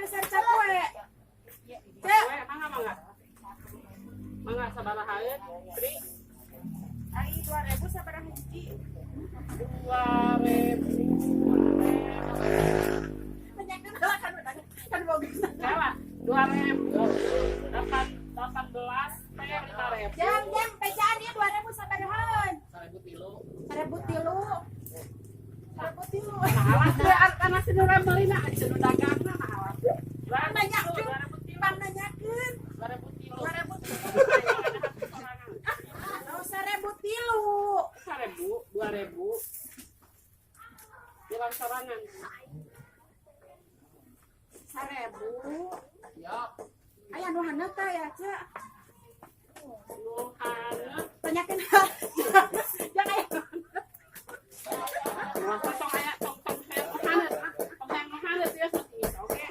meser cakwe. Cek. We, mangga mangga. Mangga sabaraha Tri? Ari 2000 sabaraha hiji? 2000. Nanyakeun heula kan kan boga. Salah, 2000 dapat 18 teh 5000. Jang, jang, bejaan ieu 2000 sabarahan? 1003. 1003. 1003. Mahalas teh kana si nu meulina aja nu dagangna mahalas. Nanyakeun. 2003. Pang nanyakeun. 2003. 2003. Oh, 1003. 1000, 2000. Bilang sorangan. 1000. Ya. Aya nu haneut teh ya, Cek. Nu haneut. Tanyakeun. Jangan aya. Masa tong aya tong tong hayang nu haneut. Tong hayang nu haneut ya sok ieu oge.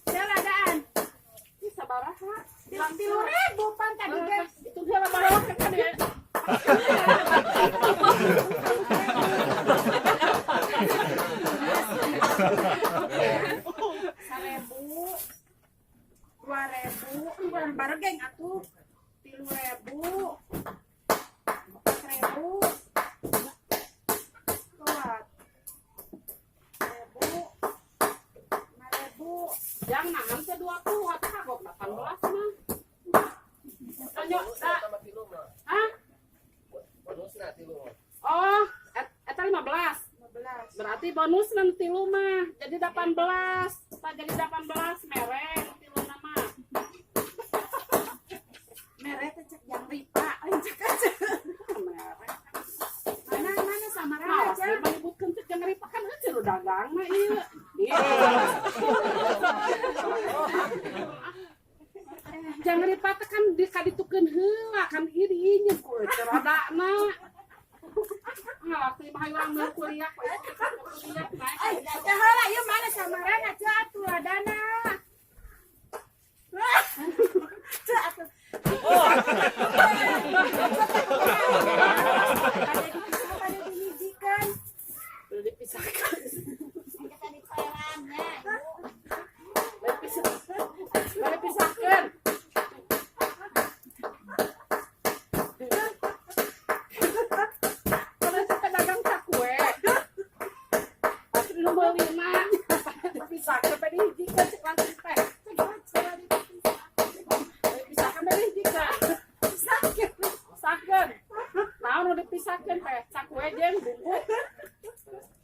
Cek ladaan. Ih, sabaraha? 3.000 pan tadi ge. Itu heula bawa kan ya. 1000. 2000, bukan bareng atuh. 3000. 4000. Kuat. 1000. 5000. Yang nahan teh 20 atuh kagok 18 mah. Tonyo, da. Hah? Oh, eta 15. 15. Berarti bonus nanti tilu mah. Jadi 18. Pak jadi 18 mere tilu nama. Mere teh cek jang ripa, lain cek aja. Mere. Mana mana samaraha Malas aja. we menyebutkeun cek jang ripa kan eueuh nu dagang mah ieu. Ieu. Jang ripa teh kan di kaditukeun heula kan ieu diinjeum ku eueuh rodana. Ngalah teh mah urang mah kuliah we. Kuliah naik. Eh, teh heula ieu mana samarana cek atuh ladana. Cek atuh. Pada dipisah, pada dihijikeun. Udah dipisahkan. Kita di kolam-nya, Ibu. Udah dipisahkan. Udah dipisahkan. Kalau itu pedagang cakwe. Pasti nu meuli mah. Dipisahkan pada dihijikeun cek langsung teh. Dipisahkan pada dihijikeun. Sakit. Pisahkeun. Naon nu dipisahkeun teh? Cakwe jeung bumbu.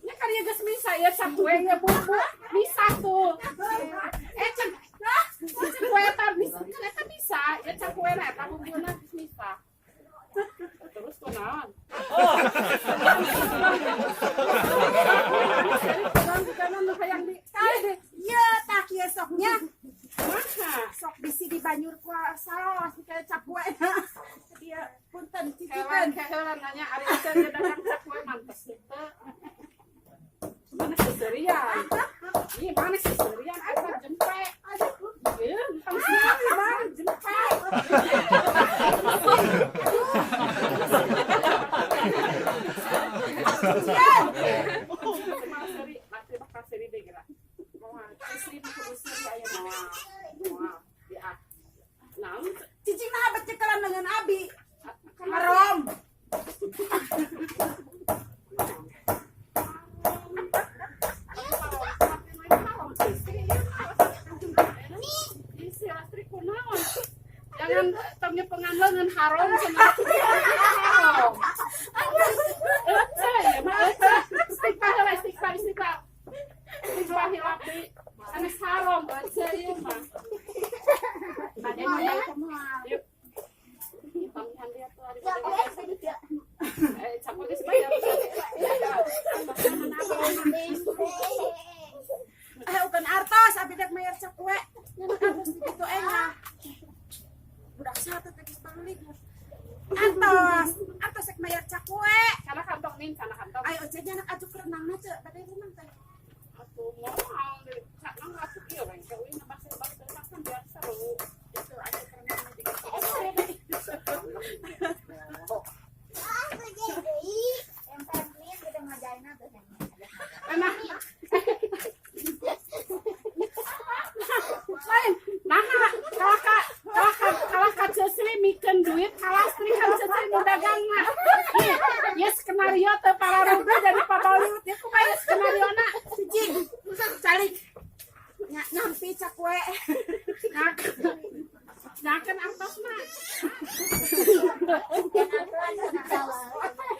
Nya kan ieu geus misa ya cakwe ya bumbu. Misa tuh. Eh cak cakwe eta bisa kan eta bisa. Ya cakwe na eta bumbuna geus misa. Terus kunaon? Oh. Jadi kunaon bukan nu hayang di Ieu tah kieu soknya. Maha. Sok bisi dibanyur ku saos kayak cakwe. Dia punten Hewan cicikeun. hewan nanya ari teh dia dagang cakwe mantes teu. Mana seserian? Ih, mana seserian eta jempe. Aduh. Ieu tong sih mana jempe. Kumaha seuri? Pasti bakal seuri deui geura. Moal, istri mah kudu seuri aya mah. Moal. Moal. Di ah. Naon? Cicing mah abet cekelan dengan abi. Kan Harom. Jangan tongnya pengambil harom sama harom. Ece ya mah ece. Istighfar heula istighfar istighfar. Istighfar hilap deui. Sanes harom ece ieu mah. Moal, moal. Yuk. Pamihan dia tuh ari Ya, bade. ya. Eh, cakwe geus bayar. Eh, bukan artos, abi dek mayar cakwe. Nya artos di kitu engah. Budak satu teh geus balik. Teu pararugi jadi pabaliut ya, kumaha ieu skenario na? Cicing, calik. Nyampi cakwe. Nyakeun artosna.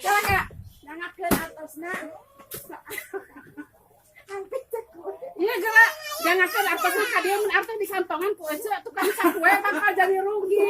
Kala kala. Nyangakeun artosna. Nyampi cakwe. Iya geura, nyangakeun artosna ka dieu, mun artos dikantongan ku ece tukang cakwe bakal jadi rugi.